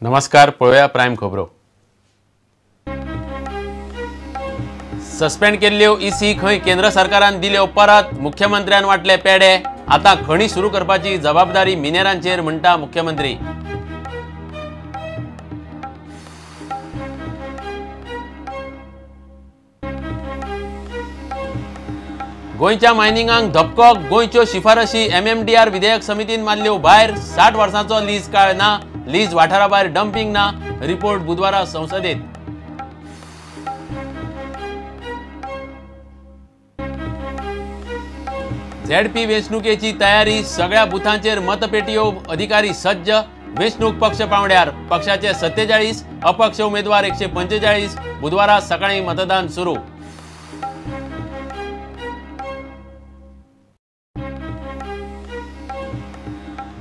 नमस्कार, पळोवया प्रायम खबरो. सस्पेंड केल्ल्यो ईसी खंय केंद्र सरकारान दिल्यो परत, मुख्यमंत्र्यान वांटले पेडे. आता खणी सुरू करपाची जबाबदारी मिनेरांचेर म्हणटा मुख्यमंत्री. गोंयच्या मायनिंगांक धपको, गोंयच्यो शिफारशी एमएमडीआर विधेयक समितीन मारल्यो भायर. 60 वर्सांचो लीज काळ ना, लीज वाठारा भायर डम्पिंग ना, रिपोर्ट बुधवारा संसदेत. झेडपी वेंचणुकेची तयारी, सगळ्या बुथांचेर मतपेटयो, अधिकारी सज्ज. वेंचणूक पक्ष पावंड्यार पक्षाचे 47, अपक्ष उमेदवार 145. बुधवारा सकाळी मतदान सुरू.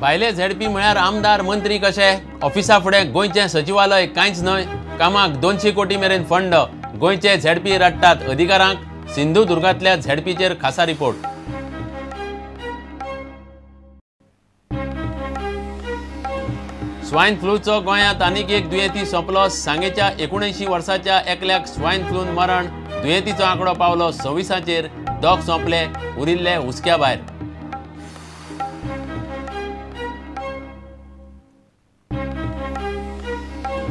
भायले झेडपी म्हळ्यार आमदार मंत्री कशे, ऑफिसा फुडें गोंयचें सचिवालय कांयच न्हय, कामाक 200 कोटी मेरेन फंड. गोंयचे झेडपी रडटात अधिकारांक. सिंधुदुर्गांतल्या झेडपीचेर खासा रिपोर्ट. स्वायन फ्लूचो गोंयांत आनीक एक दुयेंती सोंपलो. सांगेच्या 79 वर्साच्या एकल्याक स्वायन फ्लून मरण. दुयेंतीचो आंकडो पावलो 26चेर. दोग सोंपले, उरिल्ले हुस्क्या भायर.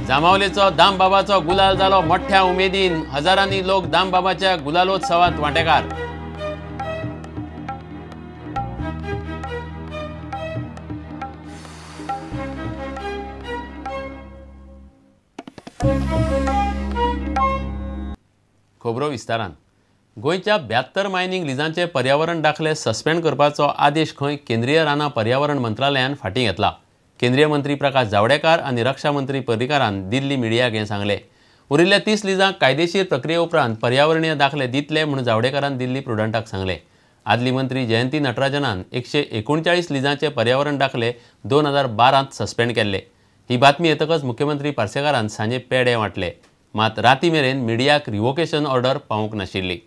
जांबावलेचो दामबाबाचो गुलाल जालो मोठ्या उमेदीन. हजारांनी लोक दामबाबाच्या गुलालोत्सवात वांटेकार. खबरो विस्तारान. गोंयच्या 72 मायनिंग लिजांचे पर्यावरण दाखले सस्पेंड करपाचो आदेश खंय केंद्रीय रानां पर्यावरण मंत्रालयान फाटीं घेतला. केंद्रीय मंत्री प्रकाश जावडेकर आनी रक्षा मंत्री पर्रीकारान दिल्ली मिडियाक हें सांगलें. उरिल्ल्या 30 लिजांक कायदेशीर प्रक्रिये उपरांत पर्यावरणीय दाखले दितले म्हूण जावडेकरान दिल्ली प्रुडंटाक सांगलें. आदली मंत्री जयंती नटराजनान 139 लिजांचे पर्यावरण दाखले 2012 सस्पेंड केल्ले. ही बातमी येतकच मुख्यमंत्री पार्सेकारान सांजे पेडे वांटले. मात राती मेरेन मिडियाक रिवोकेशन ऑर्डर पावूंक नाशिल्ली.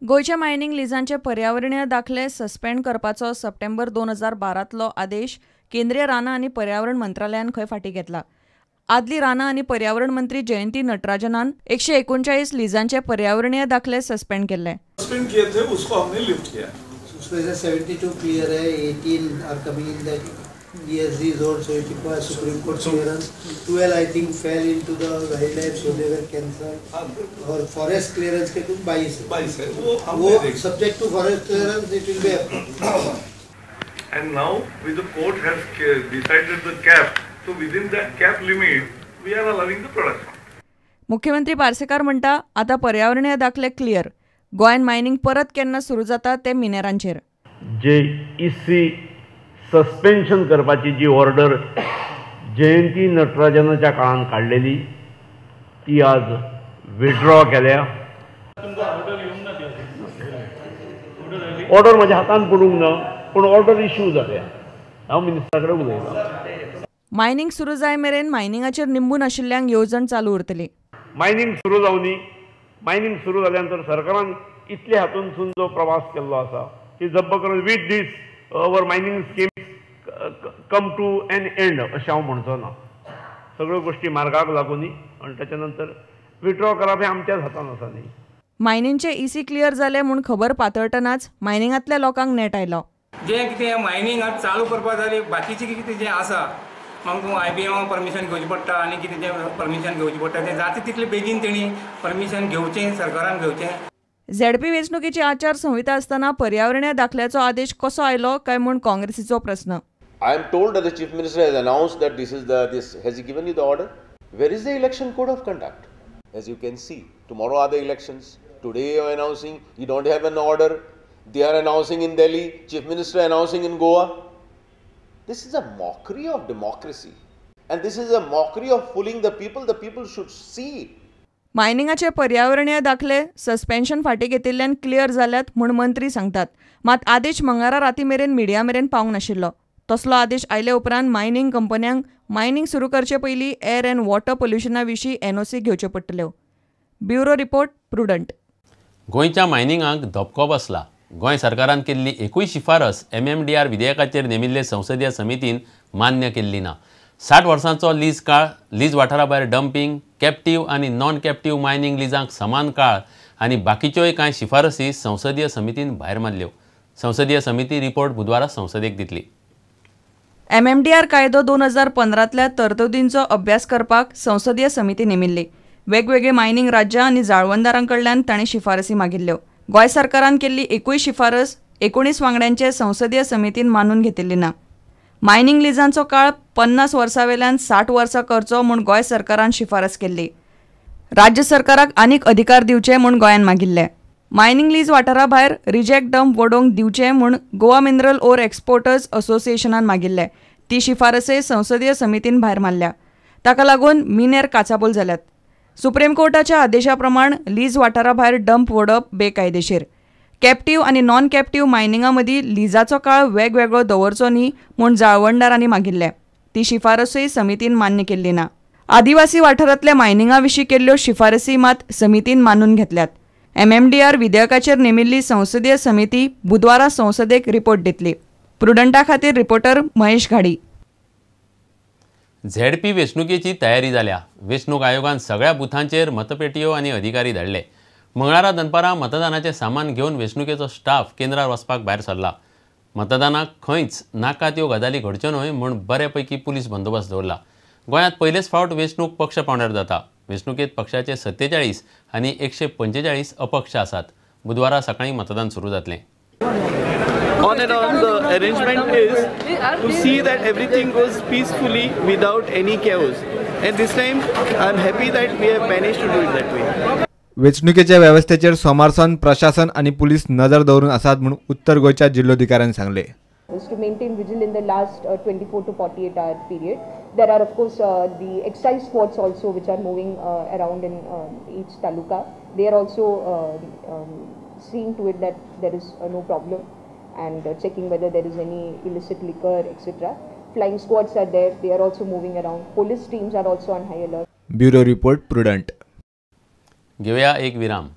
गोंयच्या मायनिंग लिजांचे पर्यावरणीय दाखले सस्पेंड करपाचो सप्टेंबर 2012तलो आदेश केंद्रीय रानां आनी पर्यावरण मंत्रालयान खंय फाटीं घेतला. आदली रानां आनी पर्यावरण मंत्री जयंती नटराजनान 139 लिजांचे पर्यावरणीय दाखले सस्पेंड केल्ले. सस्पेंड किए थे उसको हमने लिफ्ट किया. उसमें से 72 clear Hai, 18 are coming in that ESZ zone, so it requires Supreme Court clearance. 12 I think fell into the wildlife, so they were cancelled. Aur forest clearance K कुछ 22 है. 22 है, वो subject to forest clearance it will be approved. And now with the court has decided the cap, so within that cap limit we are allowing the production. मुख्यमंत्री पार्सेकार म्हणटा आता पर्यावरणीय दाखले clear. गोंयांत mining परत केन्ना सुरू जाता ते मिनेरांचेर. जे इसी सस्पेन्शन करपाची जी ऑर्डर जयंती नटराजनाच्या काळान काडलेली ती आज विड्रॉ केल्या. ऑर्डर म्हज्या हातान पडूंक ना, पूण ऑर्डर इश्यू जाल्या. हांव मिनिस्टरा कडेन उलयलां. मायनिंग सुरू जाय मेरेन मायनिंगाचेर निंबून आशिल्ल्यांक येवजण चालू उरतली. मायनिंग सुरू जावनी. मायनिंग सुरू जाल्या नंतर सरकारान इतले हातूंतसून जो प्रवास केल्लो आसा की जब्ब करून with this our mining schemes come to an end अशें हांव म्हणचो ना. सगळ्यो गोश्टी मार्गाक लागूनी आनी ताच्या नंतर विड्रॉ करप हें आमच्याच हातान आसा न्ही. मायनिंगचे इसी क्लियर जाले म्हूण खबर पातळटनाच मायनिंगांतल्या लोकांक नेट आयलो. जें कितें मायनिंग आज चालू करपा जाली बाकीचें कितें जें आसा मागीर आयबीएमा परमिशन घेवचें पडटा आनी कितें जें परमिशन घेवचें पडटा तें जाता तितलें बेगीन तेणी परमिशन घेवचें, सरकारान घेवचें. झेडपी वेंचणुकेची आचार संहिता आसतना पर्यावरणीय दाखल्याचो आदेश कसो आयलो काय म्हूण काँग्रेसीचो प्रस्न. I am told that the Chief Minister has announced that this is the this has he given you the order? Where is the election code of conduct? As you can see, tomorrow are the elections. Today you are announcing you don't have an order. They are announcing in Delhi, Chief Minister announcing in Goa. This is a mockery of democracy, and this is a mockery of fooling the people. The people should see. मायनिंगाचे पर्यावरणीय दाखले suspension फाटीं घेतिल्ल्यान clear जाल्यात म्हूण मंत्री सांगतात. मात आदेश मंगळारा राती मेरेन मिडिया मेरेन पावंक नाशिल्लो. तसलो आदेश आयले उपरांत मायनिंग कंपन्यांक मायनिंग सुरू करचे पयलीं एअर अँड वॉटर पोल्युशना विशीं एनओसी घेवच्यो पडटल्यो. Bureau report, Prudent. गोंयच्या मायनिंगाक धपको बसला. गोंय सरकारान केल्ली एकूय शिफारस एमएमडीआर विधेयकाचेर नेमिल्ले संसदीय समितीन मान्य केल्ली ना. 60 वर्सांचो लीज काळ, लीज वाठारा भायर डम्पिंग, कॅप्टीव आनी नॉन कॅप्टीव मायनिंग लिजांक समान काळ आनी बाकीच्योय कांय शिफारसी संसदीय समितीन भायर मारल्यो. संसदीय समिती रिपोर्ट बुधवारा संसदेक दितली. एमएमडीआर कायदो 2015तल्या तरतुदींचो अभ्यास करपाक संसदीय समिती नेमिल्ली. वेगवेगळी मायनिंग राज्यां आनी जाळवणदारां कडल्यान तांणी शिफारसी मागिल्ल्यो. गोंय सरकारान केल्ली एकूय शिफारस 19 वांगड्यांचे संसदीय समितीन मानून घेतिल्ली ना. मायनिंग लिजांचो काळ 50 वर्सां वेल्यान 60 वर्सां करचो म्हूण गोंय सरकारान शिफारस केल्ली. राज्य सरकाराक आनीक अधिकार दिवचे म्हूण गोंयान मागिल्ले. मायनिंग लीज वाठारा भायर रिजेक्ट डंप वडोवंक दिवचे म्हूण गोवा मिनरल ओर एक्सपोर्टर्स असोसिएशनान मागिल्ले. ती शिफारसय संसदीय समितीन भायर मारल्या. ताका लागून मिनेर काचाबूल जाल्यात. सुप्रीम कोर्टाच्या आदेशा प्रमाण लीज वाठारा भायर डंप वडोवप बेकायदेशीर. कॅप्टीव आनी नॉन कॅप्टीव मायनिंगा मदीं लिजाचो काळ वेगवेगळो दवरचो न्ही म्हूण जाळवणदारांनी मागिल्ले. ती शिफारसूय समितीन मान्य केल्ली ना. आदिवासी वाठारांतल्या मायनिंगा विशीं केल्ल्यो शिफारसी मात समितीन मानून घेतल्यात. एमएमडीआर विधेयकाचेर नेमिल्ली संसदीय समिती बुधवारा संसदेक रिपोर्ट दितली. प्रुडंटा खातीर रिपोर्टर महेश घाडी. झेडपी वेंचणुकेची तयारी जाल्या. वेंचणूक आयोगान सगळ्या बुथांचेर मतपेटयो आनी अधिकारी धाडले. मंगळारा दनपारां मतदानाचें सामान घेवन वेंचणुकेचो स्टाफ केंद्रार वचपाक भायर सरला. मतदानाक खंयच नाका त्यो गजाली घडच्यो न्हय म्हूण बरे पैकी पुलीस बंदोबस्त दवरला. गोंयांत पयलेच फावट वेंचणूक पक्ष पांवड्यार जाता. वेंचणुकेंत पक्षाचे 47 आनी 145 अपक्ष आसात. बुधवारा सकाळीं मतदान सुरू जातलें. On and on, the arrangement is to see that everything goes peacefully without any chaos. And this time, I am happy that we have managed to do it that way. वेंचणुकेच्या वेवस्थेचेर सोमारसावन प्रशासन आनी पुलीस नजर दवरून आसात म्हूण उत्तर गोंयच्या जिल्लोधिकाऱ्यान सांगलें. To maintain vigil in the last 24 to 48 hour period. There are of course the excise squads also which are moving around in each taluka. They are also seeing to it that there is no problem and checking whether there is any illicit liquor, etc. Flying squads are there, they are also moving around. Police teams are also on high alert. Bureau report, Prudent. घेऊया एक विराम.